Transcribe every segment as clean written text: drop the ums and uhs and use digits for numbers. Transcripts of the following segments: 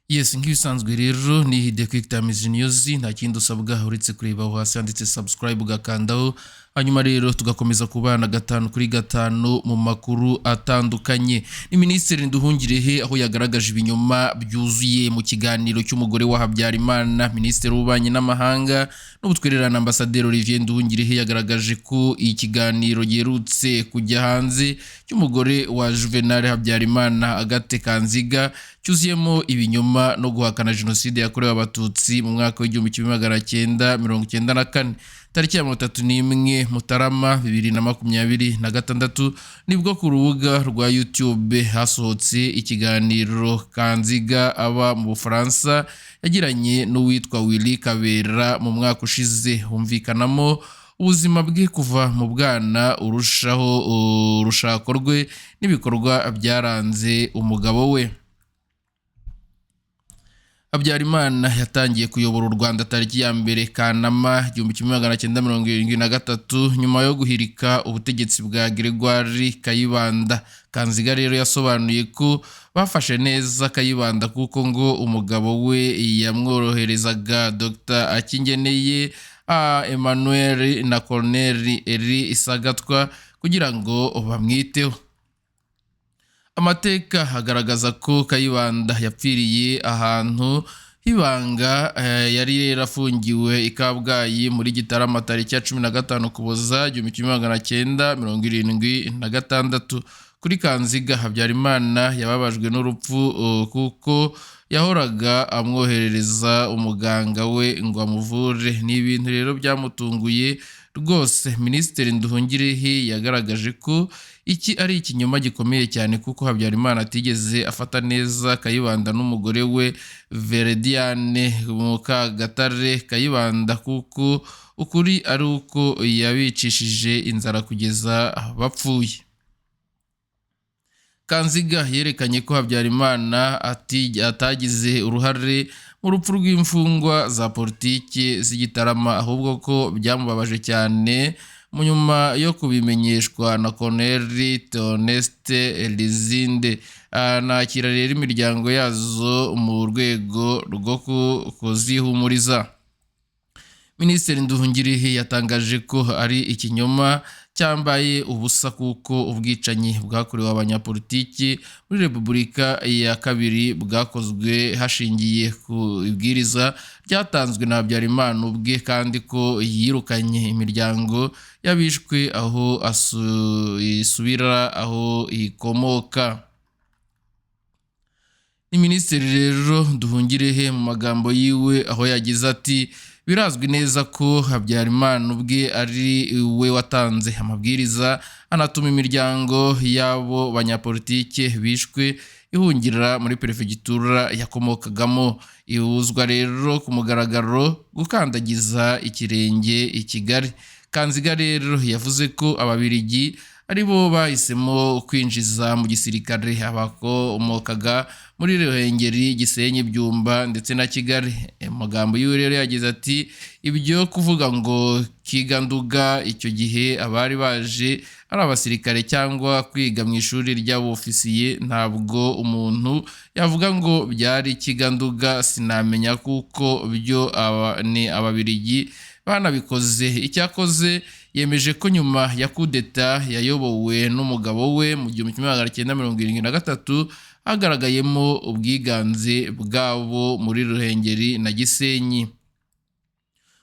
Yes, nk'ibisanzwe rero ni The Quick Times News. Nta kindi usabwa uretse kureba aho hasi handitse subscribe, ugakandaho, hanyuma rero tugakomeza kubana gatanu kuri gatanu mu makuru atandukanye. Ni Minisitiri Nduhungirehe aho yagaragaje ibinyoma byuzuye mu kiganiro cy'umugore wa Habyarimana. Minisitiri w'Ububanyi n'Amahanga n'Ubutwererane, Ambasaderi Olivier Nduhungirehe, yagaragaje ko ikiganiro giherutse kujya hanze cy'umugore wa Juvenal Habyarimana, Agathe Kanziga, cyuzuyemo ibinyoma no guhakana jenoside yakorewe Abatutsi mu mwaka wa 1994. Tariki ya 31 Mutarama 2026 nibwo ku rubuga rwa YouTube hasohotse ikiganiro Kanziga aba mu Bufaransa yagiranye n'uwitwa Willy Kabera mu mwaka ushize. Humvikanamo ubuzima bwe kuva mu bwana, urushaho urushako rwe n'ibikorwa byaranze umugabo we Habyarimana. Yatangiye kuyobora u Rwanda tariki ya 1 Kanama 1973, nyuma yo guhirika ubutegetsi bwa Gregoire Kayibanda. Kanziga rero yasobanuye ko bafashe neza Kayibanda kuko ngo umugabo we yamworoherezaga Dr Akingeneye Emmanuel na Colonel Eri Isagatwa kugira ngo bamwiteho. Amateka agaragaza ko Kayibanda yapfiriye ahantu h'ibanga, yari yarafungiwe i Kabgayi muri Gitarama tariki ya 15 Ukuboza 1976. Kuri Kanziga, Habyarimana yababajwe n'urupfu kuko yahoraga amwoherereza umuganga we ngo amuvure. Ni ibintu rero byamutunguye rwose. Minisitiri Nduhungirehe yagaragaje ko iki ari ikinyoma gikomeye cyane kuko Habyarimana atigeze afata neza Kayibanda n'umugore we Verediane Mukagatare Kayibanda, kuko ukuri ari uko yabicishije inzara kugeza bapfuye. Kanziga yerekanye ko Habyarimana atagize uruhare mu rupfu rw'imfungwa za politiki z'Igitarama, ahubwo ko byamubabaje cyane mu nyuma yo kubimenyeshwa na Colonel Theoneste Lizinde, anakira rero imiryango yazo mu rwego rwo kuzihumuriza. Minisitiri Nduhungirehe yatangaje ko ari ikinyoma cyambaye ubusa kuko ubwicanyi bwakorewe abanyapolitiki muri Repubulika ya kabiri bwakozwe hashingiye ku ibwiriza ryatanzwe na Habyarimana ubwe, kandi ko yirukanye imiryango y'abishwe aho isubira aho ikomoka. Ni Minisitiri rero Nduhungirehe mu magambo yiwe aho yagize ati: "Birazwi neza ko Habyarimana ubwe ari we watanze amabwiriza, anatuma imiryango y'abo banyapolitike bishwe ihungira muri perefegitura yakomokagamo, ihuzwa rero ku mugaragaro gukandagiza ikirenge i Kigali." Kanziga rero yavuze ko Ababiligi ari bo bahisemo kwinjiza mu gisirikare abakomokaga muri Ruhengeri, Gisenyi, Byumba ndetse na Kigali. Mu magambo yiwe rero yagize ati: "Ibyo kuvuga ngo Kiganduga, icyo gihe abari baje ari abasirikare cyangwa kwiga mu ishuri ry'abofisiye, ntabwo umuntu yavuga ngo byari Kiganduga, sinamenya kuko byo ni Ababiligi banabikoze." Icyakoze yemeje ko nyuma ya kudeta yayobowe n'umugabo we mu 1973 hagaragayemo ubwiganze bwabo muri Ruhengeri na Gisenyi.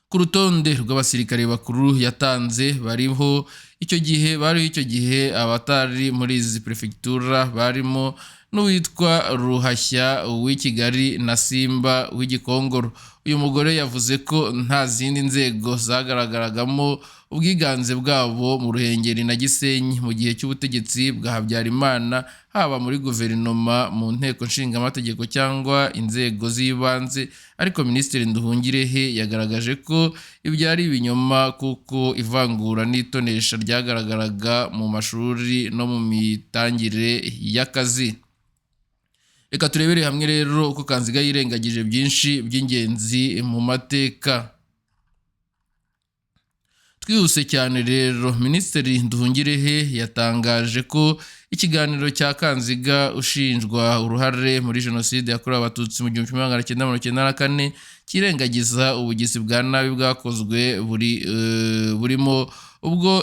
Ku rutonde rw'abasirikare bakuru yatanze bariho icyo gihe, bariho icyo gihe, abatari muri izi perefegitura barimo n'uwitwa Ruhashya w'i Kigali na Simba w'Igikongoro. Uyu mugore yavuze ko nta zindi nzego zagaragaragamo ubwiganze bwabo mu Ruhengeri na Gisenyi mu gihe cy'ubutegetsi bwa Habyarimana, haba muri guverinoma, mu nteko nshingamategeko cyangwa inzego z'ibanze. Ariko Minisitiri Nduhungirehe yagaragaje ko ibyo ari ibinyoma kuko ivangura n'itonesha ryagaragaraga mu mashuri no mu mitangire y'akazi. Reka turebere hamwe rero uko Kanziga yirengagije byinshi by'ingenzi mu mateka. Twihuse cyane rero, Minisitiri Nduhungirehe yatangaje ko ikiganiro cya Kanziga ushinjwa uruhare muri Jenoside yakorewe Abatutsi mu 1994 kirengagiza ubugizi bwa nabi bwakozwe burimo ubwo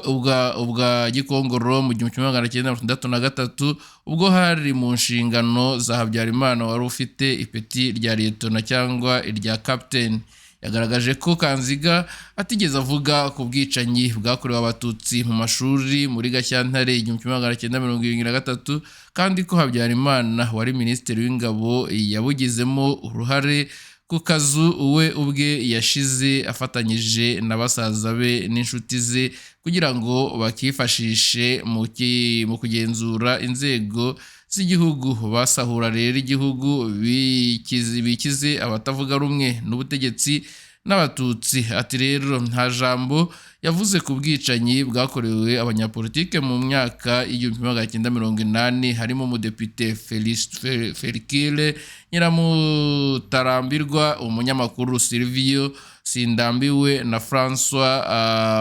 ubwa Gikongoro mu 1963, ubwo hari mu nshingano za Habyarimana wari ufite ipeti rya liyetona cyangwa irya captain. Yagaragaje ko Kanziga atigeze avuga ku bwicanyi bwakorewe Abatutsi mu mashuri muri Gashyantare 1973, kandi ko Habyarimana wari minisitiri w'ingabo yabugizemo uruhare ku kazu we ubwe yashize afatanyije na basaza be n'inshuti ze kugira ngo bakifashishe mu kugenzura inzego z'igihugu, basahura rero igihugu bikize abatavuga rumwe n'ubutegetsi n'Abatutsi. Ati rero nta jambo yavuze ku bwicanyi bwakorewe abanyapolitike mu myaka y'1980, harimo umudepite Felicile Nyiramutarambirwa, umunyamakuru Silvio Sindambiwe na Francois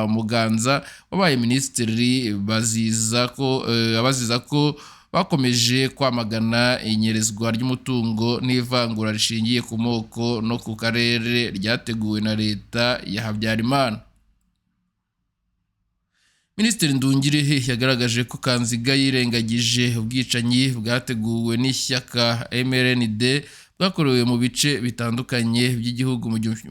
Muganza wabaye minisitiri, abaziza ko bakomeje kwamagana inyerezwa ry'umutungo n'ivangura rishingiye ku moko no ku karere ryateguwe na leta ya Habyarimana. Minisitiri Nduhungirehe yagaragaje ko Kanziga yirengagije ubwicanyi bwateguwe n'ishyaka MRND bwakorewe mu bice bitandukanye by'igihugu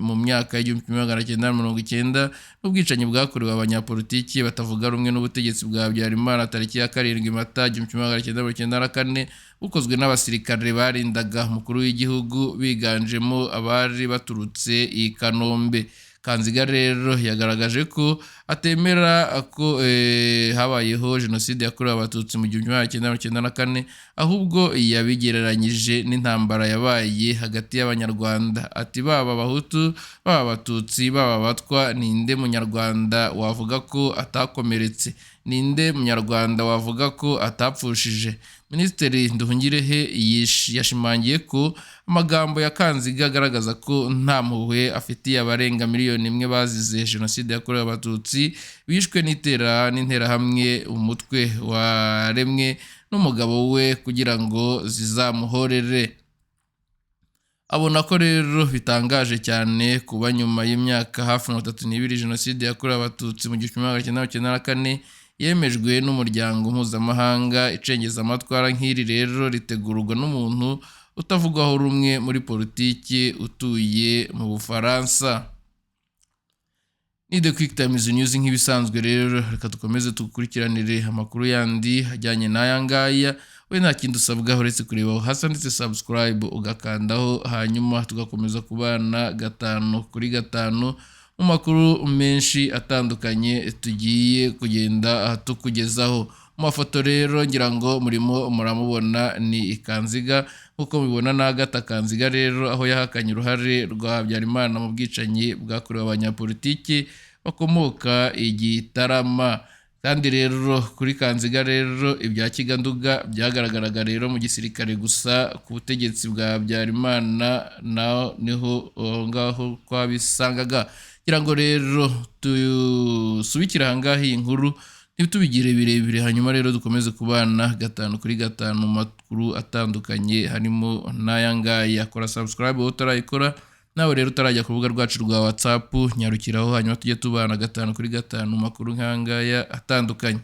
mu myaka y'1990, n'ubwicanyi bwakorewe abanyapolitiki batavuga rumwe n'ubutegetsi bwa Habyarimana tariki ya 7 Mata 1994, bukozwe n'abasirikare barindaga umukuru w'igihugu biganjemo abari baturutse i Kanombe. Kanziga rero yagaragaje ko atemera ko habayeho Jenoside yakorewe Abatutsi mu 1994, ahubwo yabigereranyije n'intambara yabaye hagati y'Abanyarwanda. Ati baba Abahutu, baba Abatutsi, baba Abatwa, ninde Munyarwanda wavuga ko atakomeretse? Ninde Munyarwanda wavuga ko atapfushije? Minisitiri Nduhungirehe yashimangiye ko amagambo ya Kanziga agaragaza ko nta mpuhwe afitiye abarenga miliyoni 1 bazize Jenoside yakorewe Abatutsi, bishwe n'Interahamwe, umutwe waremwe n'umugabo we kugira ngo zizamuhorere. Abona ko rero bitangaje cyane kuba nyuma y'imyaka hafi 32 Jenoside yakorewe Abatutsi mu 1994 yemejwe n'umuryango mpuzamahanga, icengezamatwara nk'iri rero ritegurwa n'umuntu utavugwaho rumwe muri politiki utuye mu Bufaransa. Ni The Quick Times News nk'ibisanzwe rero, reka dukomeze dukurikiranire amakuru yandi ajyanye n'aya ngaya. We nta kindi usabwa uretse kureba aho hasi handitse subscribe ugakandaho, hanyuma tugakomeza kubana gatanu kuri gatanu mu makuru menshi atandukanye tugiye kugenda tukugezaho. Mu mafoto rero ngira ngo murimo muramubona ni Kanziga, nk'uko mubibona na Agatha Kanziga rero, aho yahakanye uruhare rwa Habyarimana mu bwicanyi bwakorewe abanyapolitiki bakomoka i Gitarama. Kandi rero kuri Kanziga rero ibya Kiganduga byagaragaraga rero mu gisirikare gusa, ku butegetsi bwa Habyarimana naho niho aho ngaho twabisangaga. Ngira ngo rero dusubikire aha ngaha iyi nkuru, ntitubigire birebire, hanyuma rero dukomeze kubana gatanu kuri gatanu mu makuru atandukanye harimo n'aya ngaya. Kora subscribe wowe utarayikora, nawe rero utarajya ku rubuga rwacu rwa WhatsApp nyarukiraho, hanyuma tujye tubana gatanu kuri gatanu mu makuru nk'aya ngaya atandukanye.